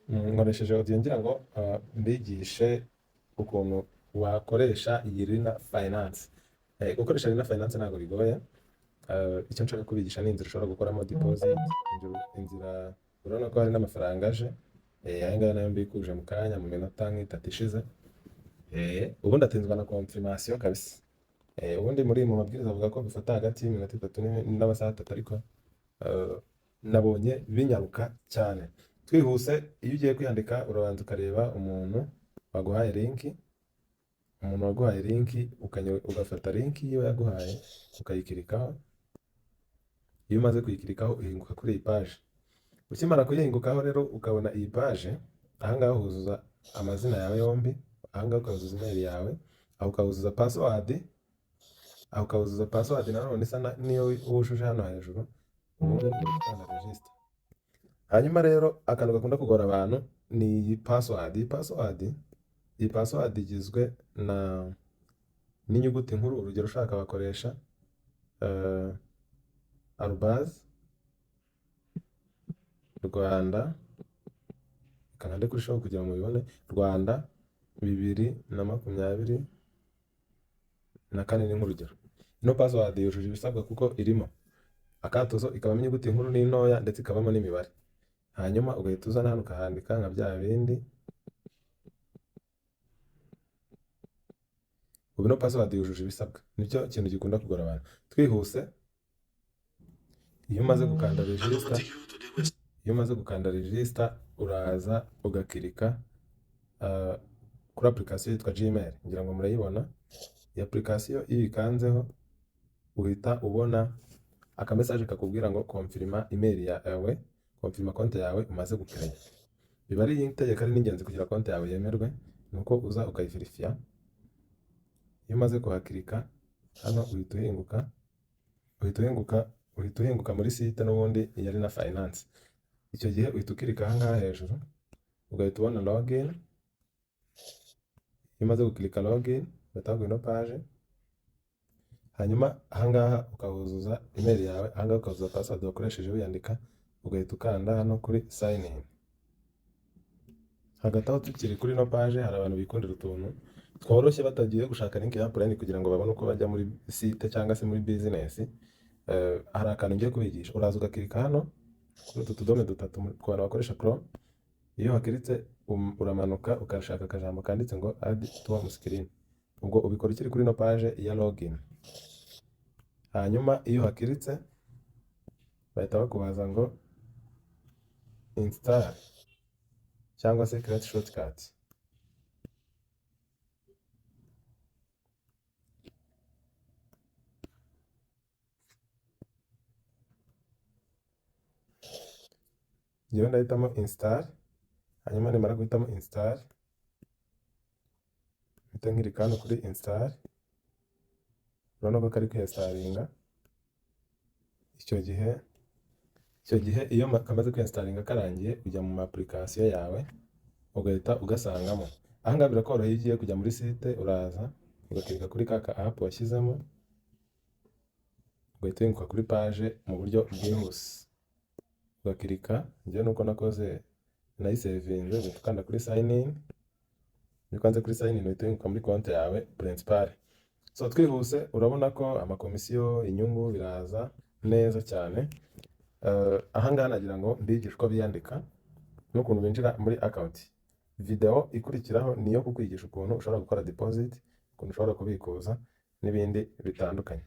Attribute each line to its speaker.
Speaker 1: Nkoresheje audio ngira ngo mbigishe ukuntu wakoresha iyi Rina Finance. Gukoresha Rina Finance ntabwo bigoye. Icyo nshaka kubigisha ni inzira ushobora gukoramo deposit, inzira urabona ko hari n'amafaranga aje. Aya ngaya nayo mbikuje mu kanya mu minota nk'itatu ishize. Ubundi atinzwa na confirmation kabisa. Ubundi muri mu mabwiriza avuga ko bifata hagati y'iminota 3 n'amasaha 3, ariko nabonye binyaruka cyane. Twihuse, iyo ugiye kwiyandika urabanza ukareba umuntu waguhaye link, umuntu waguhaye link ugafata link yiwe yaguhaye ukayikirikaho. Iyo umaze kuyikirikaho uhinguka kuri iyi page. Ukimara kuyihingukaho rero ukabona iyi page, aha ngaha huzuza amazina yawe yombi, aha ngaha ukazuza email yawe, aho ukazuza password, aho ukazuza password nanone isa n'iyo wujuje hano hejuru, ubundi ugakanda register. Hanyuma rero akantu gakunda kugora abantu ni iyi password. Iyi password igizwe na n'inyuguti nkuru, urugero ushaka bakoresha arobase Rwanda, reka nkande kuri show kugira ngo mubibone, Rwanda 2024 ni nk'urugero. Ino password yujuje ibisabwa kuko irimo akatuzo, ikabamo inyuguti nkuru n'intoya ndetse ikabamo n'imibare. Hanyuma ugahita uzana hano ukahandika nka bya bindi. Ubu ino password yujuje ibisabwa, nicyo kintu gikunda kugora abantu. Twihuse, iyo umaze gukanda register, iyo umaze gukanda register uraza ugakirika kuri application yitwa Gmail, ngira ngo murayibona. Iyi application iyo uyikanzeho uhita ubona aka message kakubwira ngo confirma email yawe, confirma konti yawe umaze gucreya. Biba ari itegeko, ari n'ingenzi kugira konti yawe yemerwe, nuko uza ukayiverifiya. Iyo umaze kuhakirika hano uhita uhinguka muri site n'ubundi ya Rina Finance. Icyo gihe uhita ukirika aha ngaha hejuru ugahita ubona login. Iyo umaze gukirika login bahita baguha ino page, hanyuma aha ngaha ukahuzuza email yawe, aha ngaha ukahuzuza password wakoresheje wiyandika, ugahita ukanda hano kuri sign in. Hagati aho tukiri kuri ino page, hari abantu bikundira utuntu tworoshye batagiye gushaka link ya upline kugira ngo babone uko bajya muri site cyangwa se muri business. Hari akantu ngiye kubigisha. Uraza ugakirika hano kuri utu tudome dutatu ku bantu bakoresha Chrome. Iyo hakiritse uramanuka ukashaka akajambo kanditse ngo add to home screen. Ubwo ubikora ukiri kuri ino page ya login. Hanyuma iyo hakiritse bahita bakubaza ngo install cyangwa se create shortcut. Njyewe ndahitamo install, hanyuma nimara guhitamo install mpite nkirika hano kuri install, urabona ko kari kwinstalinga. Icyo gihe iyo kamaze kwinstalinga karangiye, ujya mu ma application yawe ugahita ugasangamo. Aha ngaha birakoroheye, iyo ugiye kujya muri site uraza ugakirika kuri ka ka app washyizemo, ugahita uhinguka kuri page mu buryo bwihuse. Ugakirika, njyewe nuko nakoze nayisevinze, ugahita ukanda kuri sign in. Iyo ukanze kuri sign in uhita uhinguka muri konti yawe principale. So twihuse, urabona ko amakomisiyo, inyungu biraza neza cyane. Aha ngaha nagira ngo mbigishe uko biyandika n'ukuntu binjira muri account. Video ikurikiraho ni iyo kukwigisha ukuntu ushobora gukora deposit, ukuntu ushobora kubikuza n'ibindi bitandukanye.